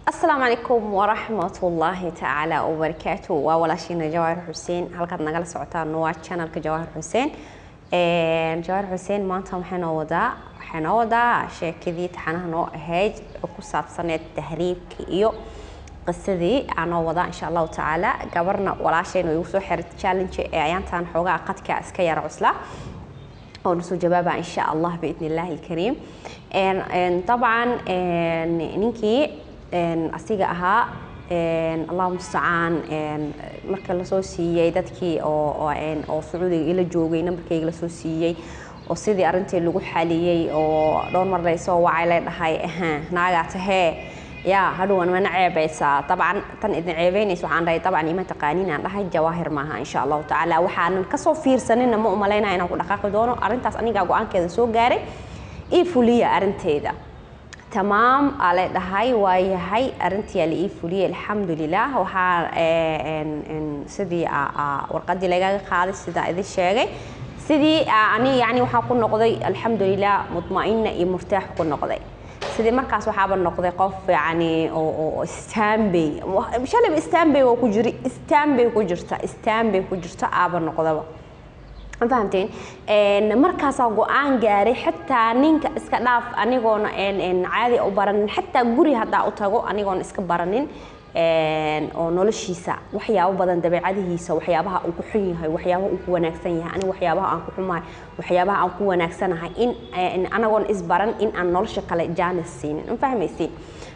Asalaamu calaykum waraxmatullaahi tacaala wabarakaatu. Waa walaashiina Jawaahir Xuseen. Halkaad nagala socotaan waa channelka Jawaahir Xuseen. Jawaahir Xuseen maanta waxay noo wadaa sheekadii taxanaha noo ahayd oo ku saabsaneed tahriibka iyo qisadii aa noo wadaa, insha Allahu tacaala. Gabarna walaashayna igu soo xiray challenge ee ayaantan xoogaa qadka iska yara cuslaa oo nusoo jawaaba, insha Allah, biidni illaahi alkariim. Dabcan ninkii asiga ahaa, Allahu mustacaan, marka lasoo siiyey dadkii oo Sacuudiga ila joogay nambarkayga lasoo siiyey oo sidii arrintii lagu xaliyey oo dhowr mar laysoo wacay, lay dhahay, "Naagaa tahee yaa hadhowan mana ceebaysaa?" Dabcan tan idin ceebeynaysa waxaan dhahay, dabcan ima taqaanin, aan dhahay Jawaahir maaha, insha Allahu tacaala. Waxaanan kasoo fiirsanina ma umalaynaya inaan ku dhaqaaqi doono arrintaas. Anigaa go-aankeeda soo gaaray, ii fuliya arrinteeda. Tamaam, aa lay dhahay, waa yahay. Arrintii aa la ii fuliyey, alxamdulilah. Waxaa sidii warqadii lagaga qaaday, sidaa idin sheegay, sidii ani yani waxaa ku noqday, alxamdulilah, mudma'ina iyo murtaax ku noqday. Sidii markaas waxaaba noqday qof yani oo standby, shalayba standby waa ku jiri, standby ku jirta, standby ku jirta aaba noqdaba. Ma fahamteen? Markaasaa go-aan gaaray. Xitaa ninka iska dhaaf, anigoona caadi u baranin, xataa guri haddaa u tago anigoona iska baranin oo noloshiisa waxyaabo badan, dabeecadihiisa, waxyaabaha uu ku xun yahay, waxyaabaha uu ku wanaagsan yahay, aniga waxyaabaha aan ku xumahay, waxyaabaha aan ku wanaagsanahay, in anagoon isbaran in aan nolosha kale jaanis siinin. Ma fahmaysiin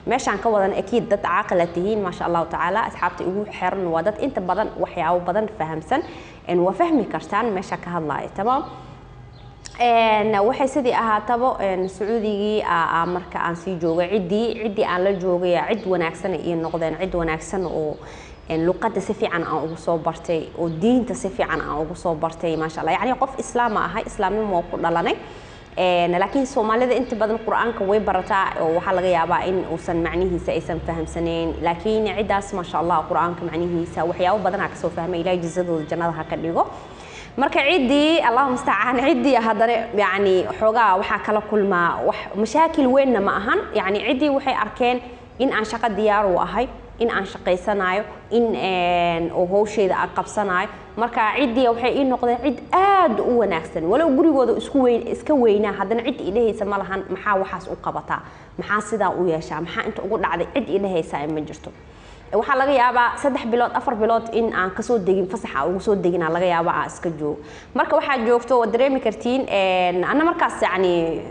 meeshaan ka wadan? Akiid dad caaqila tihiin, maasha Allahu tacaala. Asxaabta igu xiran waa dad inta badan waxyaabo badan fahamsan, waa fahmi kartaan meesha ka hadlaayo. Tamaam. Waxay sidii ahaataba, Sacuudigii marka aan sii joogay, ciddii aan la joogay cid wanaagsan ii noqdeen, cid wanaagsan oo luqadda si fiican aan ugu soo bartay oo diinta si fiican aan ugu soo bartay, maasha Allah. Yacni qof islaama ahay, islaamnimo waa ku dhalanay, laakiin Soomaalida inta badan Qur-aanka way barataa oo waxaa laga yaabaa in uusan macnihiisa aysan fahamsanayn. Laakiin ciddaas, maasha Allah, Qur-aanka macnihiisa waxyaabo badanaa kasoo fahmay. Ilahay jazadooda jannada ha ka dhigo. Marka ciddii, Allahu mustacaan, ciddii haddana yacni xoogaa waxaa kala kulmaa wax mashaakil weynna ma ahan. Yacni ciddii waxay arkeen in aan shaqo diyaar u ahay, in aan shaqaysanayo, in oo hawsheyda aan qabsanayo. Marka ciddii waxay ii noqdeen cid aad u wanaagsan. Walow gurigooda isku weyn iska weynaa, haddana cid ii dhehaysa ma lahan, "Maxaa waxaas u qabataa? Maxaa sidaa u yeeshaa? Maxaa inta ugu dhacday?" Cid ii dhehaysa ma jirto. Waxaa laga yaabaa 3 bilood, 4 bilood in aan kasoo degin, fasaxa ugu soo degin laga yaabaa, aan iska joogo. Marka waxaad joogto waad dareemi kartiin. Anna markaas yacni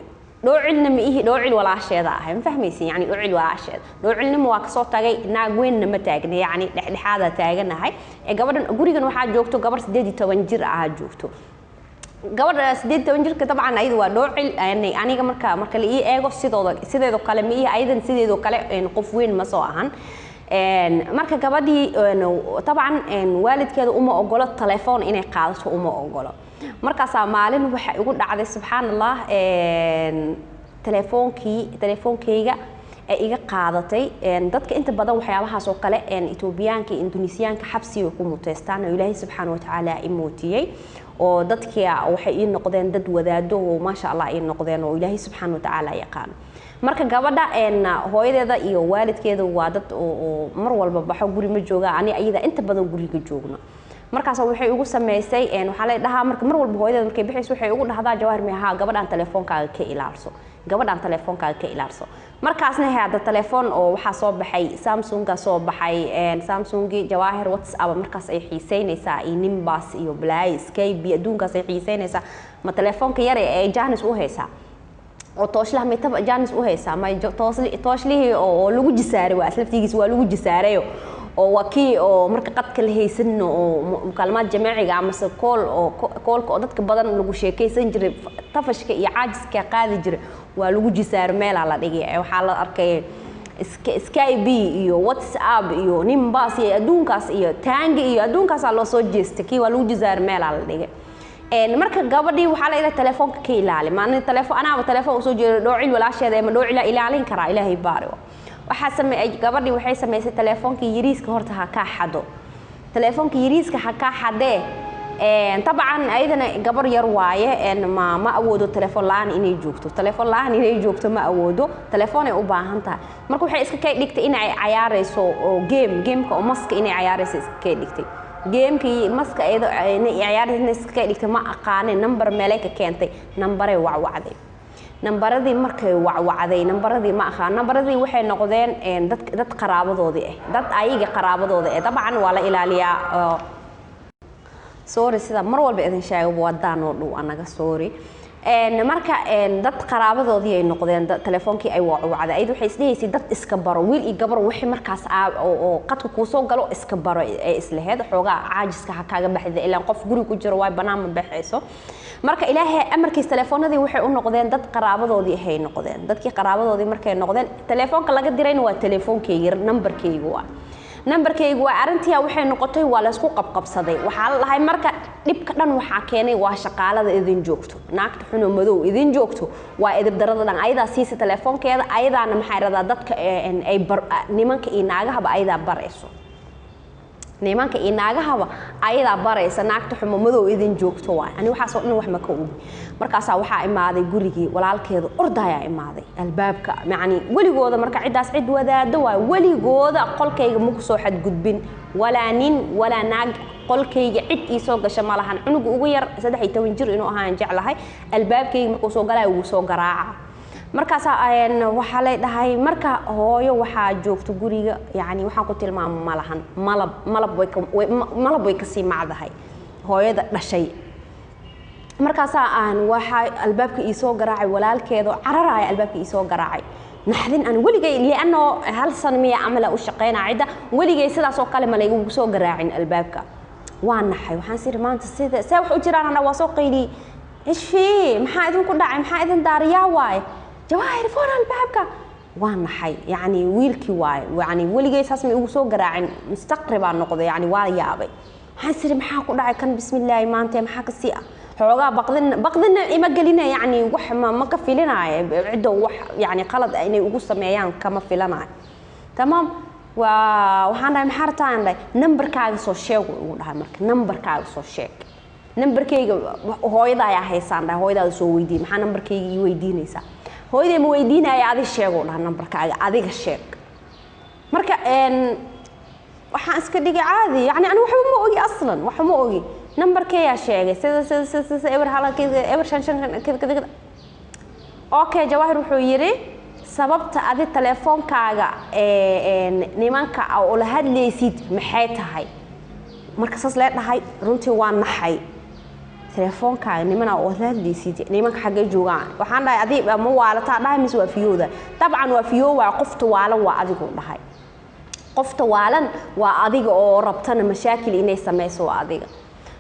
dhoocilna ma ihi, dhoocil walaasheeda ahay. Ma fahmaysin? Yani dhoocil walaasheeda, dhoocilnimo waa kasoo tagay, naag weynna ma taagna, yacni dhexdhexaada taaganahay. Ee gabadhan gurigan waxaa joogto gabar 18 jir ahaa joogto. Gabadha 18 jirka dabcan ayada waa dhoocil. Aniga marka la ii eego sidooda, sideedoo kale ma ihi, ayadan sideedoo kale qof weyn ma soo ahan. Marka gabadhii dabcan waalidkeeda uma ogolo telefoon inay qaadato, uma ogolo. Markaasaa maalin waxa igu dhacday, subxaan Allah, telefoonkayga ee iga qaadatay. Dadka inta badan waxyaabahaas oo kale, Etoobiyaanka iyo Indonesiyaanka, xabsi way ku muteystaan oo Ilaahay subxaana watacaala i mootiyey oo dadkii waxay ii noqdeen dad wadaado oo maasha Allah ii noqdeen oo Ilaahay subxaana watacaala yaqaano. Marka gabadha hooyadeeda iyo waalidkeeda waa dad oo mar walba baxo, guri ma jooga. Ani ayada inta badan guriga joogno. Markaas waxay ugu samaysay, waxaa la dhahaa, marka mar walba hooyadeeda markay bixayso waxay ugu dhahdaa, "Jawaahir miyaha, gabadhaan telefoonkaaga ka ilaalso, gabadhaan telefoonkaaga ka ilaalso." Markaasna hadda telefoon oo waxaa soo baxay Samsunga soo baxay, Samsungi. Jawaahir WhatsApp markaas ay xiiseynaysaa iyo Nimbuzz iyo balay Skype, adduunkaas ay xiiseynaysaa. Ma telefoonka yar ee jaanis u haysaa oo tooshlaha mitaba jaanis u haysaa? Ma tooshlihii oo lagu jisaaray, waa islaftigiis waa lagu jisaarayo oo waa kii oo marka qadka la haysanno oo mukaalamaad jamaaciga amase call oo callka oo dadka badan lagu sheekaysan jiray, tafashka iyo caajiska qaadi jiray, waa lagu jisaaro, meelaa la dhigay. Waxaa la arkay Skype iyo WhatsApp iyo Nimbuzz iyo adduunkaas iyo taangi iyo adduunkaasaa loo soo jeestay. Kii waa lagu jisaaro, meelaa la dhigay. Marka gabadhii waxaa la yidhaha, "Telefoonka ka ilaali." Maalin telefoon anaaba telefoon usoo jeedo, dhoocil walaasheeda, ma dhoocila ilaalin karaa? Ilaahay baari. Waxaa sameeyay gabadhii, waxay samaysay, telefoonkii yariiska horta ha kaa xado, telefoonka yariiska ha kaa xadee. Dabcan ayadana gabar yar waaye, ma awoodo telefoon la-aan inay joogto. Telefoon la-aan inay joogto ma awoodo, telefoon ay u baahan tahay. Marka waxay iska kay dhigtay inay cayaarayso oo gameka oo maska inay cayaarayso iska kay dhigtay. Gamekii maska iyadoo inay cayaarayso inay iska kay dhigtay, ma aqaanay number meelay ka keentay. Nambaray wacwacday. Nambaradii markay wacwacday, nambaradii ma aqaan, nambaradii waxay noqdeen dad qaraabadoodii ah, dad ayaga qaraabadooda ah. Dabcan waa la ilaaliyaa oo sorry, sida mar walba idin sheego, wadaan oo dhow anaga, sorry. Marka dad qaraabadoodii ay noqdeen telefoonkii ay wacwacday. Ayadu waxay isdhehaysay dad iska baro, wiil iyo gabar wixii markaas oo qadka kuu soo galo iska baro ee islaheed, xoogaa caajiska ha kaaga baxda, ilaan qof guri ku jiro waay, banaan ma baxayso. Marka Ilaahay amarkiis telefoonadii waxay u noqdeen dad qaraabadoodii ahay noqdeen. Dadkii qaraabadoodii markay noqdeen, telefoonka laga dirayna waa telefoonkeyga, nambarkeyga waa nambarkaygu waa. Arrintii waxay noqotay waa laysku qabqabsaday. Waxaa la dhahay marka dhibka dhan waxaa keenay waa shaqaalada idin joogto, naagta xunoo madow idin joogto, waa idibdarada dhan. Ayadaa siisa telefoonkeeda, ayadaana maxay radaa dadka ay bar, nimanka iyo naagahaba ayadaa barayso, nimanka iyo naagahaba ayadaa baraysa. Naagta xumo madow idin joogto waay. Ani waxaasoo dhan wax ma ka ogi. Markaasaa waxaa imaaday gurigii walaalkeeda, ordayaa imaaday albaabka. Yacni weligooda marka ciddaas cid wadaado waay, weligooda qolkayga maku soo xadgudbin, walaa nin walaa naag. Qolkayga cid ii soo gasha ma lahan. Cunuga ugu yar 13 jir inuu ahaan jeclahay. Albaabkayga markuu soo galaya wuu soo garaaca. Markaasaa waxaa lay dhahay marka hooyo waxaa joogto guriga, yacni waxaan ku tilmaamo ma lahan, malab malab way malab way kasii macdahay hooyada dhashay. Markaasaa aan waxaa albaabka ii soo garaacay walaalkeeda oo cararaaya, albaabka ii soo garaacay. Naxdin aan weligay, li'anno hal sano miya camal u shaqeynaa cidda, weligay sidaas oo kale ma laygugu soo garaacin albaabka. Waa naxay. Waxaan siri maanta sida see wax u jiraan? Ana waa soo qayliyey: "Ishfii, maxaa idinku dhacay? Maxaa idin daariyaa?" Waaye, "Jawaahir, foor albaabka." Waa naxay, yacni wiilkii waaye, yacni weligay saas ma igu soo garaacin. Mustaqribaa noqday, yacni waa yaabay. Waxaan siri maxaa ku dhacay kan? Bismillaahi, maanta maxaa ka sii ah? Xoogaa baqdin baqdina ima gelina, yacni wax ma ka filinaayo ciddo, wax yacni qalad ah inay ugu sameeyaan kama filanayo. Tamaam, waa waxaan dhahay maxaa rabtaa? Aan dhahay nambarkaaga soo sheeg. Uu igu dhahay marka nambarkaaga soo sheeg. Nambarkayga hooyada ayaa haysaan dhahay, hooyadaada soo weydiiy. Maxaa nambarkayga ii weydiinaysaa? Hooyaday ma weydiinaya, adi sheeg, uu dhaha, nambarkaaga adiga sheeg. Marka waxaan iska dhigay caadi, yani ani waxba ma ogi, aslan waxba ma ogi. Nambarkeeyaa sheegay, sida sida sida sida eber hala eber shan shan shan kada kada kada. Okay, Jawaahir wuxuu yidhi sababta adi telefoonkaaga nimanka ula hadlaysid maxay tahay? Marka saas lee dhahay, runtii waa naxay. Telefoonkaaga nimana ula hadlaysid, nimanka xaggee joogaan? Waxaan dhahay adi ma waalataa? Dhahay mise waa fiyooda? Dabcan waa fiyoowa. Qofta waalan waa adigu, dhahay, qofta waalan waa adiga oo rabtana mashaakil inay samayso waa adiga.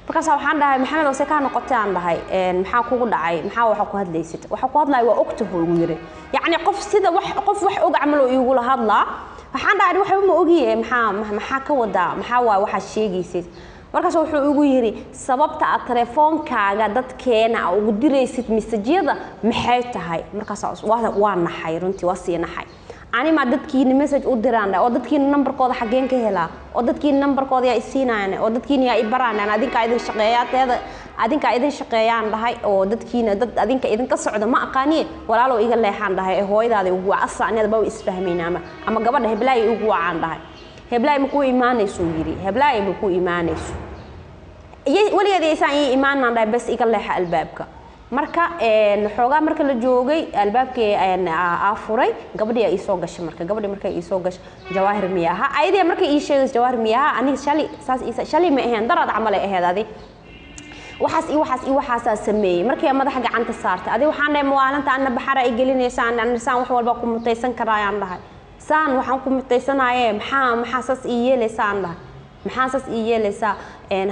Markaasa waxaan dhahay Maxamed oo se kaa noqotay? Aan dhahay maxaa kugu dhacay? Maxaa waxa ku hadlaysid? Waxa ku hadlaya waa ogta, buu igu yiri. Yacni qof sida wax qof wax og camal oo iigula hadlaa. Waxaan dhahay waxba ma ogiye, maxaa ka wadaa? Maxaa waay waxaad sheegaysid? Markaas wuxuu igu yiri sababta aad telefoonkaaga dadkeena aa ugu diraysid message-yada maxay tahay? Markaas waa naxay, runtii waa sii naxay. Animaa dadkiina message u diraan oo dadkiina nambarkooda xaggeen ka helaa? Oo dadkiina nambarkooda yaa isiinayaan? Oo dadkiina yaa i baraan? Adinkaa idin shaqeeyaa, teeda adinkaa idin shaqeeyaan dhahay, oo dadkiina dad adinka idinka socda ma aqaaniye. Walaalow iga leexaan dhahay, ee hooyadaada ugu wac, asla aniyada ba isfahmayna ama gabadha heblaay ugu wacaan dhahay. Heblaay ma ku imaanayso, yiri, heblaay ma ku imaanayso weligeed aysaan ii imaanaan dhahay. Bes iga leexa albaabka. Marka xoogaa marka la joogay, albaabkii aa furay, gabadhii aa iisoo gashay. Marka gabadhii markay iisoo gashay, Jawaahir miya ahaa? Ayadii markay ii sheegayso Jawaahir miya ahaa? Aniga shalay saas shalay ma ahayn, daraad camal ay ahayd. Adi waxaas iyo waxaas iyo waxaasaa sameeyey. Markii madaxa gacanta saartay, adi waxaan dhahay mawaalinta ana baxara ay gelinaysaan, ana saan wax walba ku mutaysan karaayaan dhahay, saan waxaan ku mutaysanaaye, maxaa saas ii yeelaysaan dhahay, maxaa saas ii yeelaysaa?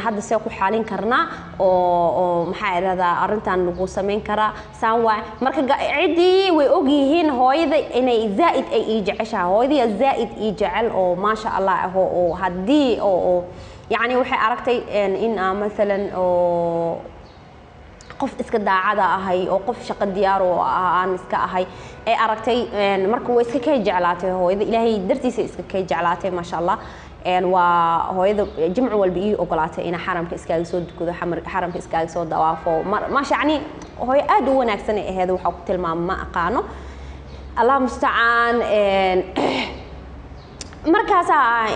Hadda see ku xaalin karnaa oo maxaa idhahdaa arrintan lagu samayn karaa? Saan waay. Marka ciddii way og yihiin hooyada inay zaa'id ay ii jeceshahay. Hooyadii zaa'id ii jecel oo maasha Allah aho, oo haddii oo yacni waxay aragtay in aan maalan oo qof iska daacada ahay oo qof shaqo diyaar oo aan iska ahay ee aragtay. Marka way iska kay jeclaatay hooyada, Ilaahay dartiisa iska kay jeclaatay, maasha Allah. Waa hooyada jimco walba ii ogolaatay inaa xaramka iskaaga soo dukado, xaramka iskaaga soo dawaafo. Maasha, yacni hooyo aad u wanaagsan ay ahayd. Waxaa ku tilmaama ma aqaano, Allah mustacaan. Markaasaa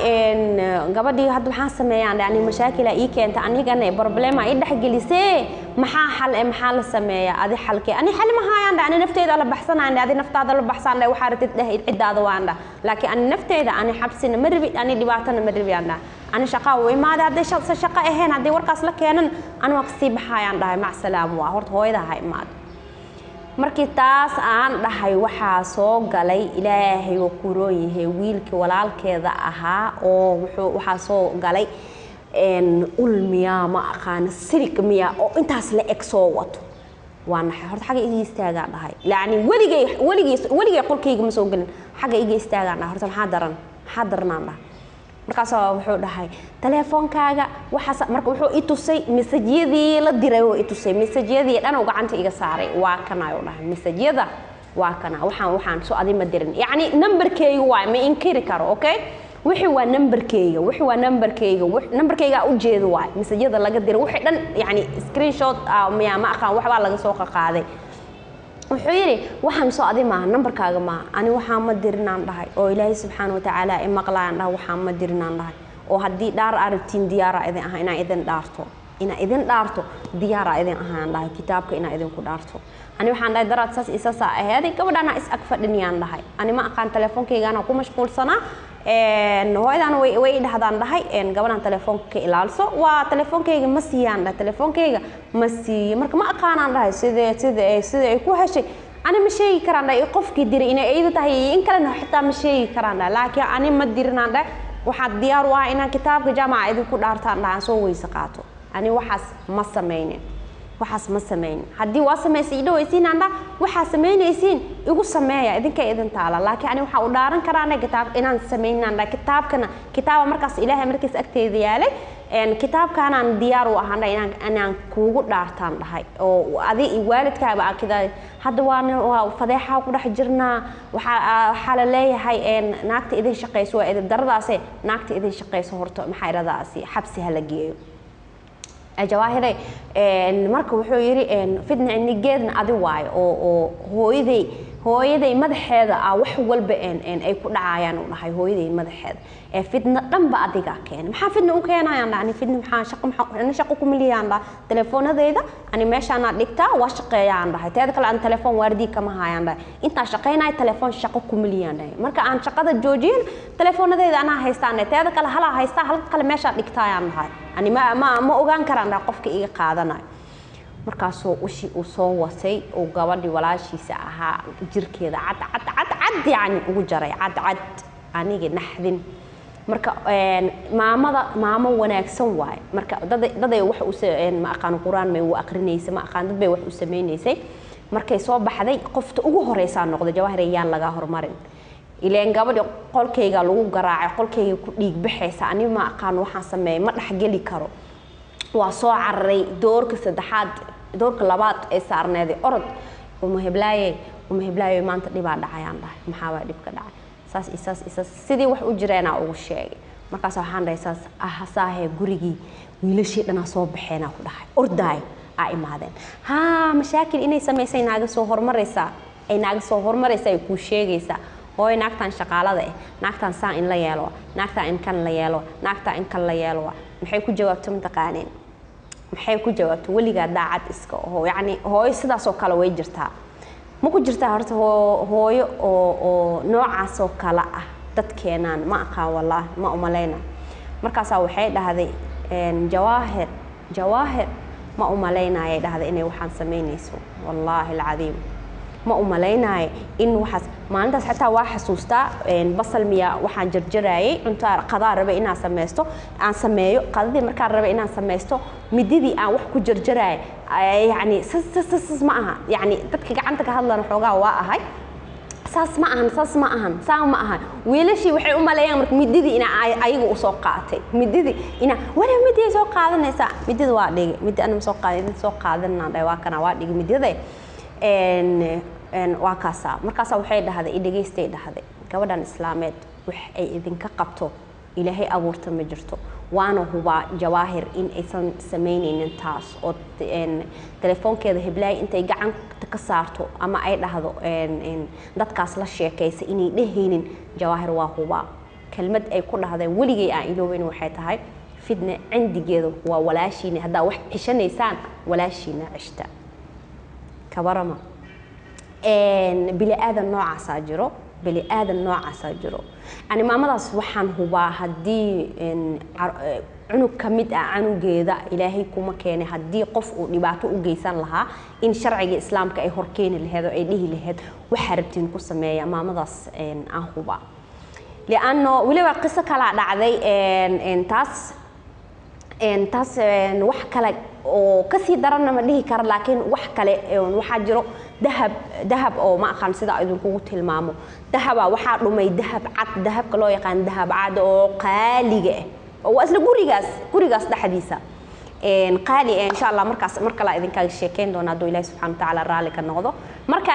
gabadhii, hadda maxaan sameeyaan? Yani mashaakila ii keenta, anigana problema ii dhexgelisee. Maxaa xal e? Maxaa la sameeyaa? Adi xalkee? Ani xal ma haayaan dha. Ani nafteyda la baxsanaan dha, adi naftaada la baxsaan dha. Waxaa ratid dheh, ciddaada waan dha, laakiin ani nafteyda ani xabsina ma rabi, ani dhibaatana ma rabi aan dha. Ani shaqaa u imaada, hadday shaqo ahayn, haddii warkaas la keenan, ani waa kasii baxaayaan dhahay. Mac salaam. Waa horta hooyada ha imaado. Markii taas aan dhahay, waxaa soo galay, Ilaahay waa kuroon yahay, wiilkii walaalkeeda ahaa oo wuxuu waxaa soo galay ul miyaa, ma aqaano, silig miyaa, oo intaas la eg soo wato. Waa naxay. Horta xagga iga istaagaan dhahay. Yacni weligay weligay weligay qolkayga ma soo gelin. Xagga iga istaagaan dhahay. Horta maxaa daran, maxaa daranaan dhahay. Markaasaa wuxuu dhahay telefoonkaaga waxaas. Marka wuxuu i tusay mesajyadii la diray oo i tusay mesajyadii dhan oo gacanta iga saaray. Waa kana, ayuu dhahay, mesajyada waa kana. Waxaan soo adi ma dirin. Yacni nambarkeyga waay, ma inkiri karo. Okay, wixii waa nambarkeyga, wixii waa nambarkeyga, nambarkeyga u jeedo waay. Mesajyada laga diray wixii dhan, yacni screenshot miyaa, ma aqaan, waxbaa laga soo qaqaaday. Wuxuu yidhi, waxaan soo adi maaha, nambarkaaga maaha. Ani waxaa ma dirinaan dhahay, oo Ilaahay subxaana watacaala i maqlaayaan dhahay. Waxaa ma dirinaan dhahay, oo haddii dhaar aragtiin, diyaara idin aha inaa idin dhaarto, inaa idin dhaarto diyaara idin ahaan dhahay, kitaabka inaa idinku dhaarto. Ani waxaan dhahay, daraad saas isaasaa aheeday, gabadhaana is ag fadhiniyaan dhahay. Ani ma aqaan, telefoonkaygaana ku mashquulsanaa. Hooyadaan way i dhahdaan dhahay, gabadhaan telefoonka ka ilaalso. Waa telefoonkayga ma siiyaan dhahay, telefoonkayga ma siiyo. Marka ma aqaanaan dhahay sida ay ku heshay. Ani ma sheegi karaan dhahay qofkii diray inay iyada tahay iyo in kalena xitaa ma sheegi karaan dhahay, laakiin ani ma dirinaan dhahay. Waxaad diyaar u ah inaan kitaabka jaamaca idinku dhaartaan dhahay, aan soo weyse qaato. Ani waxaas ma samaynin, waxaas ma samaynin. Haddii waa samaysay idhawaysiin aan dha, waxaa samaynaysiin igu sameeya, idinka idin taala. Laakiin ani waxaa u dhaaran karaana kitaab inaan samaynaan dha. Kitaabkana kitaaba markaas Ilaahay markiis agteeda yaalay, kitaabkaanaan diyaar u ahaan inaan kuugu dhaartaan dhahay, oo adi iyo waalidkaaba aa kida. Hadda waa fadeexaa ku dhex jirnaa. Waxaa la leeyahay naagta idin shaqayso waa idin daradaase, naagta idin shaqayso horta maxaa iradaasi xabsi hala geeyo. Jawaahire, marka wuxuu yidhi, fidna cinigeedna adi waayo, oo hooyaday madaxeeda ah wax walba ay ku dhacayaan, uu dhahay. Hooyaday madaxeeda ee fidna dhanba adigaa keenay. Maxaa fidna u keenayaan dha? Ani fidna maxaa shaqo, maxaa ani shaqo ku miliyaan dha? Telefoonadayda ani meeshaanaa dhigtaa, waa shaqeeyaan dhahay. Teeda kale aan telefoon waardii kama hayaan dhahay. Intaan shaqeynayo telefoon shaqo ku miliyaan dhahay. Marka aan shaqada joojiyin, telefoonadayda anaa haystaan dhahay. Teeda kale halaa haystaa, halka kale meeshaa dhigtaayaan dhahay. Ani ma ogaan karaan dhahay qofka iga qaadanayo. Markaasuu ushii uu soo watay uu gabadhii walaashiisa ahaa jirkeeda cad cad cad cad, yacni ugu jaray cad cad. Aniga naxdin. Marka maamada maamo wanaagsan waaye. Marka daday wax u, ma aqaan, qur-aan may u aqrinaysa, ma aqaan, dad bay wax u sameynaysay. Markay soo baxday, qofta ugu horeysaa noqday. Jawaahir, ayaan lagaa horumarin ileen gabadhi qolkayga lagu garaacay, qolkayga ku dhiig baxaysa. Ani ma aqaan waxaan sameeyay, ma dhexgeli karo. Waa soo cararay doorka saddexaad, doorka labaad ee saarneeday. Orod, uma heblaaye, uma heblaaye, maanta dhibaa dhacayaan dhahay. Maxaa waa dhibka dhacay? Saas iyo saas iyo saas, sidii wax u jireenaa ugu sheegay. Markaas waxaan dhahay, saas ah saahe, gurigii wiilashii dhanaa soo baxeenaa ku dhahay, ordaay aa imaadeen. Haa, mashaakil inay samaysay naaga soo horumaraysaa, ay naaga soo horumaraysaa, ay kuu sheegaysaa hooyo, naagtan shaqaalada ah, naagtan saa in la yeelo, naagtan in kan la yeelo, naagtan in kan la yeelo. Maxay ku jawaabto mataqaaneen? Maxay ku jawaabto? Weligaa daacad iska oho. Yacni hooyo sidaas oo kale way jirtaa, ma ku jirtaa horta hooyo oo noocaas oo kale ah dadkeenaan? Ma aqaan, wallaahi ma umalayna. Markaasaa waxay dhahday, Jawaahir, Jawaahir ma umalaynayay dhahday inay waxaan samaynayso. Wallaahi alcadiim, ma umalaynaayo in waxaas. Maalintaas xataa waa xasuustaa. Basal miya waxaan jarjaraayay, cunto qadaa rabay inaan sameysto, aan sameeyo qadadii. Markaan rabay inaan sameysto, mididii aan wax ku jarjaraay, yacni sas sas sas ma aha. Yacni dadka gacanta ka hadlana xoogaa waa ahay. Saas ma ahan, saas ma ahan, saa ma ahan. Wiilashii waxay u maleeyaan marka mididii ina ayaga usoo qaatay, mididii ina wala midii soo qaadanaysaa. Midida waa dhigay, midi anima soo qaadan, idin soo qaadanaan dhahay. Waa kana, waa dhigay midida, waa kaasaa. Markaasaa waxay dhahday, i dhegaystay dhahday, gabadhan islaameed wax ay idinka qabto. Ilaahay abuurta ma jirto. Waana hubaa Jawaahir in aysan samaynaynin taas oo telefoonkeeda heblaay intay gacanta ka saarto ama ay dhahdo dadkaas la sheekaysa inay dhehaynin. Jawaahir waa hubaa kelmad ay ku dhahdeen weligay aan iloobeyn waxay tahay: "Fidna cindigeeda waa walaashiina, haddaa wax ceshanaysaan walaashiina ceshta." Kabarama bili aadan noocaasaa jiro, bili aadan noocaasaa jiro. Yani maamadaas waxaan hubaa haddii cunug ka mid ah canugeeda, Ilaahay kuma keenay, haddii qof uu dhibaato u geysan lahaa, in sharciga Islaamka ay horkeeni laheyd oo ay dhihi laheyd waxaa rabtiin ku sameeya. Maamadaas aan hubaa, lianno weliba qiso kalaa dhacday taas. Taas wax kale oo kasii daranna ma dhihi karo, laakiin wax kale waxaa jiro dahab, dahab oo ma aqaan sida idinkugu tilmaamo. Dahaba waxaa dhumay, dahab cad, dahabka loo yaqaan dahab cad oo qaaliga ah, oo waa isla gurigaas dhexdiisa qaali. Insha Allah markaas mar kale idinkaaga sheekeyn doona hadduu Ilaahi subxana watacaala raalli ka noqdo. Marka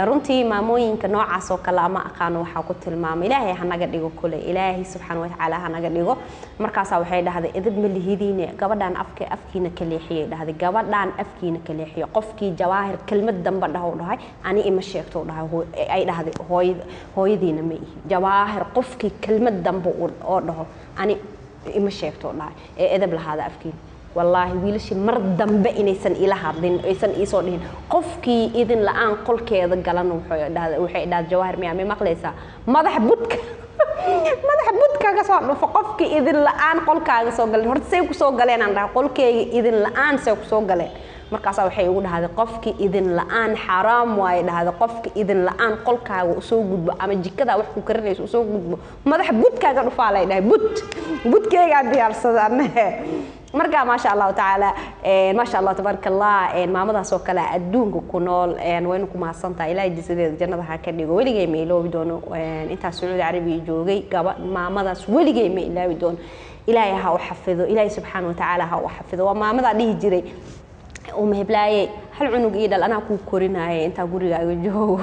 runtii maamooyinka noocaas oo kale ama aqaano waxaa ku tilmaamay, Ilaahay hanaga dhigo kule, Ilaahay subxaana watacaala hanaga dhigo. Markaasaa waxay dhahday: "Idib ma lihidiine, gabadhaan afka afkiina ka leexiyay." Dhahday: "Gabadhaan afkiina ka leexiyo, qofkii Jawaahir kelmad dambe dhaho, dhahay ani ima sheegto." Dhahay ay dhahday: "Hooyadiina ma ihi. Jawaahir qofkii kelmad dambe oo dhaho ani ima sheegto," dhahay, "ee edab lahaada afkiina." Wallaahi wiilashii mar dambe inaysan ila hadlin, aysan iisoo dhihin. "Qofkii idin la-aan qolkeeda galan," waxay dhahday Jawaahir, "miyaa may maqlaysaa? Madaxa budka, madaxa budkaga soo dhufo qofkii idin la-aan qolkaaga soo galeen." Horta say kusoo galeen aan dhahay qolkeyga idin la-aan, say kusoo galeen? Markaasaa waxay igu dhahday: "Qofkii idin la-aan xaaraam waaye," dhahday, "qofki idin la-aan qolkaaga usoo gudbo ama jikada wax ku karinayso usoo gudbo, madaxa budkaaga dhufaa," lay dhahay. Bud budkeygaa diyaarsada anahe. Marka maasha Allahu tacaala, maasha Allah, tabaaraka Allah. Maamadaas oo kale adduunka ku nool waynu ku mahadsantahay. Ilaahay jisadeeda jannada ha ka dhigo. Weligay ma iloobi doono intaas Sacuudi Carabiya joogay gaba maamadaas, weligay ma ilaawi doono. Ilaahay ha u xafido, Ilaahay subxaana watacaala ha u xafido. Waa maamadaa dhihi jiray: "Uma heblaaye, hal cunug ii dhal, anaa kuu korinaaye intaa gurigaaga joogo,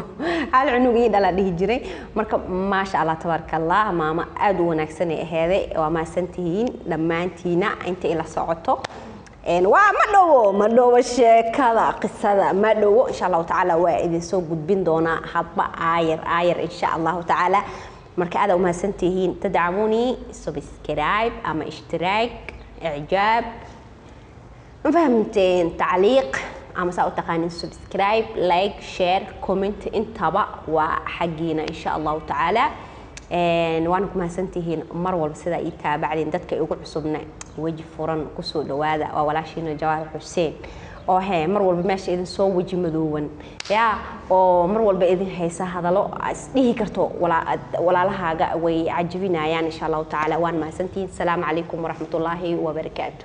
hal cunug ii dhala," dhihi jiray. Marka maasha Allah, tabaaraka Allah, maamo aada u wanaagsan ay aheeday. Waa mahadsantihiin dhammaantiina inta ila socoto. Waa ma dhowo, ma dhowo sheekada, qisada ma dhowo. Insha Allahu tacaala waa idin soo gudbin doonaa hadba aayar aayar, insha Allahu tacaala. Marka aada umahadsantihiin. Tadcamuni subscribe ama ishtiraag, icjaab, ma fahamteen, tacliiq ama saa u taqaanin, subscribe, like, share, comment, intaba waa xaggiina insha Allahu tacaala. Waana ku mahadsantihiin mar walba sidaa ii taabacdeen. Dadka igu cusubna weji furan kusoo dhawaada. Waa walaashiina Jawaahir Xuseen oo hee mar walba meesha idin soo weji madoowan ya, oo mar walba idin haysa hadallo isdhihi karto walaalahaaga way cajabinayaan, insha Allahu tacaala. Waan mahadsantihiin. Asalaamu calaykum waraxmatullaahi wabarakaatu.